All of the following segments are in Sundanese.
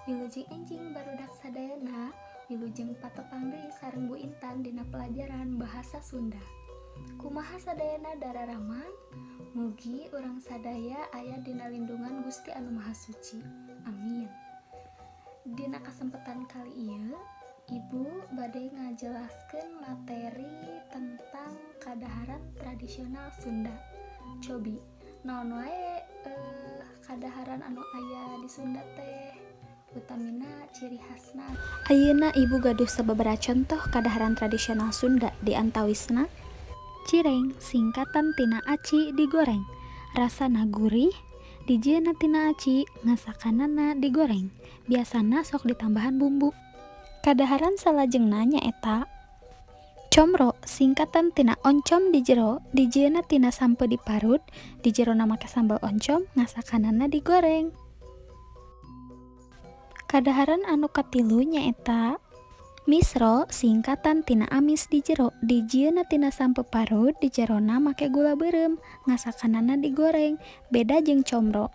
Wilujeng enjing, barudak sadayana, wilujeng patepang deui sareng Bu Intan dina pelajaran Bahasa Sunda. Kumaha sadayana, dararamang? Mugi urang sadaya aya dina lindungan Gusti Anu Maha Suci. Amin. Dina kesempatan kali ieu, Ibu bade ngajelaskeun materi tentang kadaharan tradisional Sunda. Cobi, naon wae kadaharan anu aya di Sunda teh? Utamina ciri khasna. Ayeuna Ibu gaduh sababaraha contoh kadaharan tradisional Sunda, di antawisna cireng, singkatan tina aci digoreng. Rasana gurih, dijieunna tina aci, ngasakanana digoreng. Biasana sok ditambahan bumbu. Kadaharan salajengna nyaeta comro, singkatan tina oncom di jero, dijieunna tina sampeu diparut, di jerona make sambel oncom, ngasakanana digoreng. Kadaharan anu katilu nyaeta misro, singkatan tina amis di jero, dijieunna tina sampeu parut, di jerona make gula beureum, ngasakanana digoreng, beda jeung comro.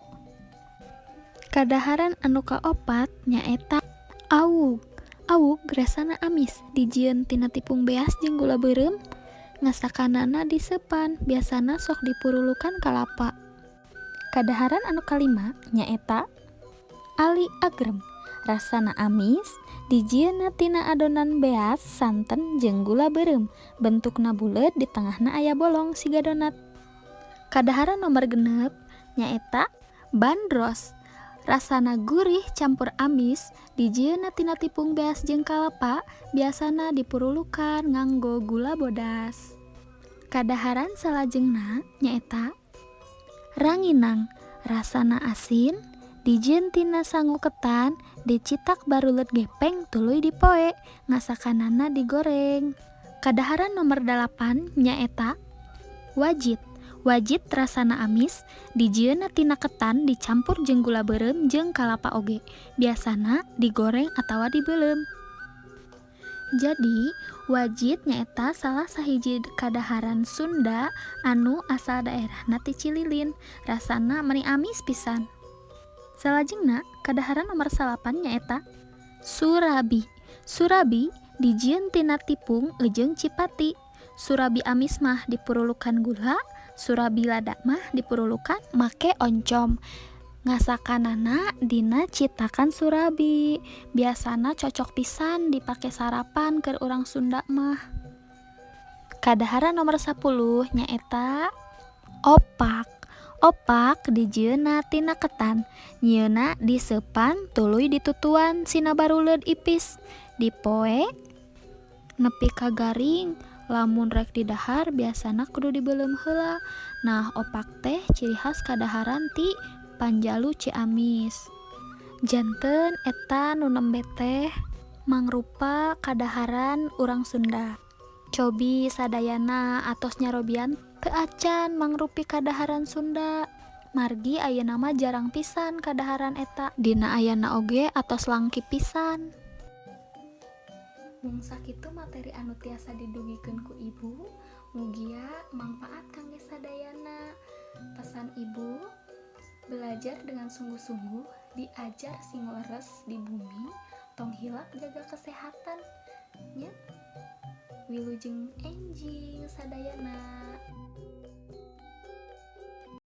Kadaharan anu kaopat nyaeta awug. Awug rasana amis, dijieun tina tipung beas jeung gula beureum, ngasakanana diseupan, biasana sok dipurulukan kalapa. Kadaharan anu kalima nyaeta ali agrem. Rasana amis, dijieunna tina adonan beas, santen jeung gula beureum, bentukna buleut, di tengahna aya bolong siga donat. Kadaharan nomor 6 nyaeta bandros. Rasana gurih campur amis, dijieunna tina tipung beas jeung kalapa, biasana dipurulukan nganggo gula bodas. Kadaharan salajengna nyaeta ranginang. Rasana asin, dijieun tina sangu ketan, dicitak baruleut gepeng, tuluy dipoe, ngasakanana digoreng. Kadaharan nomor 8 nyaeta wajit. Wajit rasana amis, dijieunna tina ketan dicampur jeung gula beureum jeung kalapa oge, biasana digoreng atawa dibeuleum. Jadi, wajit nyaeta salah sahiji kadaharan Sunda anu asal daerahna ti Cililin, rasana meuni amis pisan. Salajengna, kadaharan nomor 9 nyaeta surabi. Surabi dijieun tina tipung jeung cipati. Surabi amis mah dipurulukan gula, surabi lada mah dipurulukan make oncom. Ngasakanana dina citakan surabi. Biasana cocok pisan dipake sarapan keur urang Sunda mah. Kadaharan nomor 10 nyaeta opak. Opak dijieunna tina ketan, nyieunna diseupan, tuluy ditutuan sina baruleud ipis, dipoe nepi ka garing. Lamun rek didahar, biasana kudu dibeuleum heula. Nah, opak teh ciri khas kadaharan ti Panjalu, Ciamis. Janten eta nu nembe teh mangrupa kadaharan urang Sunda. Cobi sadayana atos nyarobian teu acan mangrupi kadaharan Sunda? Margi ayeuna mah jarang pisan kadaharan eta, dina ayana oge atos langki pisan. Mung sakitu materi anu tiasa didugikeun ku Ibu, mugia mangpaat kangge sadayana. Pesan Ibu, belajar dengan sungguh-sungguh, diajar sing leres di bumi, tong hilap jaga kesehatan nya. Wilujeng enjing sadayana.